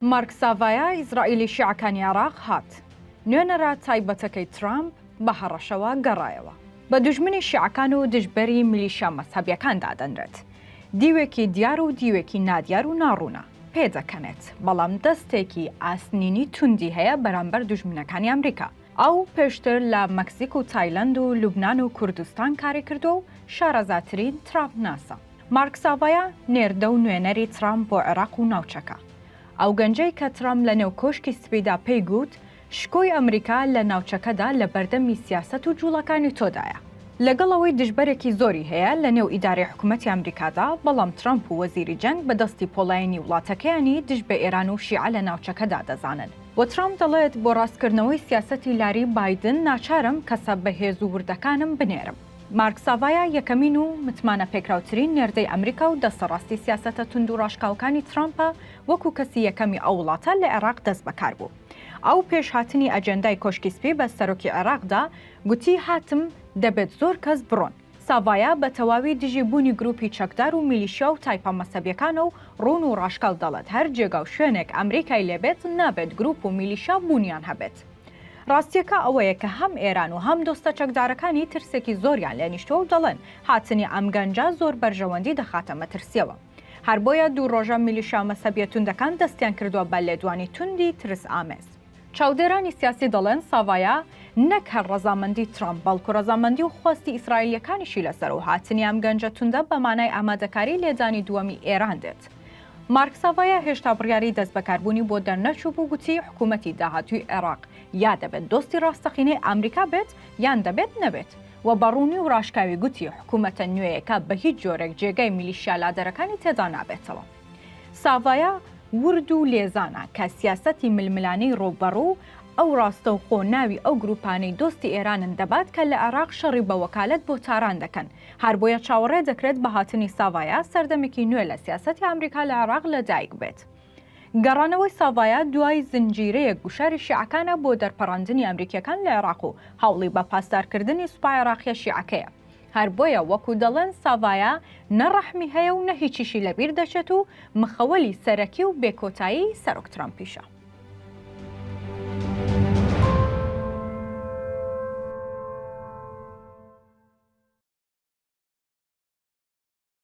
مارک ساڤایا ئیسرائیلی شیعەکانی عێراق هات. نوێنەرە تایبەتەکەی ترامپ بە هەڕەشەوە گەڕایەوە. بە دوژمنی شیعەکان و دژبەری میلیشیا مەزهەبیەکان دادەنرێت. دیوێکی دیار و دیوێکی نادیار و ناڕوونە. پێدەکەنێت، بەڵام دەستێکی ئاسنینی توندی هەیە بەرامبەر دوژمنەکانی ئەمریکا. ئەو پێشتر لە مەکسیک و تایلەند و لوبنان و کوردستان کاری کردووە و شارەزاترین ترامپناسە. مارک ساڤایا نێردە و نوێنەری ترامپ بۆ عێراق و ناوچەکە. ئەو گەنجەی کە ترامپ لە نێو کۆشکی سپیدا پێی گوت، شکۆی ئەمریکا لە ناوچەکەدا لە بەردەمی سیاسەت و جوڵەکانی تۆدایە. لەگەڵ ئەوەی دژبەرێکی زۆری هەیە لە نێو ئیدارەی حکومەتی ئەمریکادا، بەڵام ترامپ و وەزیری جەنگ بە دەستی پۆڵایینی وڵاتەکەیانی دژ بە ئێران و شیعە لە ناوچەکەدا دەزانن. وە ترامپ دەڵێت بۆ ڕاستکردنەوەی سیاسەتی لاری بایدن ناچارم کەسە بەهێز و وردەکانم بنێرم. مارک ساڤایا یەکەمین و متمانەپێکراوترین نێردەی ئەمریکا و دەستەڕاستی سیاسەتە توند و ڕاشکاوەکانی ترامپە وەکو کەسی یەکەمی ئەو وڵاتە لە عێراق دەستبەکار بوو. ئەو پێش هاتنی ئەجێندای کۆشکی سپی بە سەرۆکی عێراقدا گوتی هاتم دەبێت زۆر کەس بڕۆن. ساڤایا بە تەواوی دژی بوونی گروپی چەکدار و میلیشیا و تایپە مەزهەبیەکانە و ڕوون و ڕاشکاو دەڵێت هەر جێگا و شوێنێک ئەمریکای لێبێت نابێت گروپ و میلیشیا بوونیان هەبێت. ڕاستیەکە ئەوەیە کە هەم ئێران و هەم دۆستە چەکدارەکانی ترسێکی زۆریان لێنیشتووە و دەڵێن هاتنی ئەم گەنجە زۆر بەرژەوەندی دەخاتە مەترسیەوە. هەر بۆیە دوو ڕۆژە میلیشیا مەزهەبیە توندەکان دەستیان کردووە بە لێدوانی توندی ترس ئامێز. چاودێرانی سیاسی دەڵێن ساڤایا نەک هەر ڕەزامەندی ترامپ بەڵکو ڕەزامەندی و خواستی ئیسرائیلیەکانیشی لەسەرە و هاتنی ئەم گەنجە توندە بە مانای ئامادەکاری لێدانی دووەمی ئێران دێت. مارک ساڤایا هێشتا بڕیاری دەستبەکاربوونی بۆ دەرنەچووبوو گوتی حکوومەتی داهاتووی عێراق یا دەبێت دۆستی ڕاستەقینەی ئامریکا بێت یان دەبێت نەبێت و بە ڕوونی و ڕاشکاوی گوتی حکوومەتە نوێیەکە بە هیچ جۆرێک جێگای میلیشیا لادەرەکانی تێدا نابێتەوە. ساڤایا ورد و لێزانە کە سیاسەتی ململانێی ڕووبەڕوو، ئەو ڕاستەوخۆ ناوی ئەو گرووپانەی دۆستی ئێرانن دەبات کە لە عێراق شەڕی بە وەکالەت بۆ تاران دەکەن. هەر بۆیە چاوەڕێ دەکرێت بە هاتنی ساڤایا سەردەمێکی نوێ لە سیاسەتی ئامریکا لە عێراق لە دایک بێت. گەڕانەوەی ساڤایا دوای زنجیرەیەک گوشاری شیعەکانە بۆ دەرپەڕاندنی ئەمریکییەکان لە عێراق و هەوڵی بە پاسدارکردنی سوپا عێراقییە شیعەکەیە. هەر بۆیە وەکو دەڵێن ساڤایا نە ڕەحمی هەیە و نە هیچیشی لەبیر دەچێت و مخەوەلی سەرەکی و بێکۆتایی سەرۆک ترەمپیشە.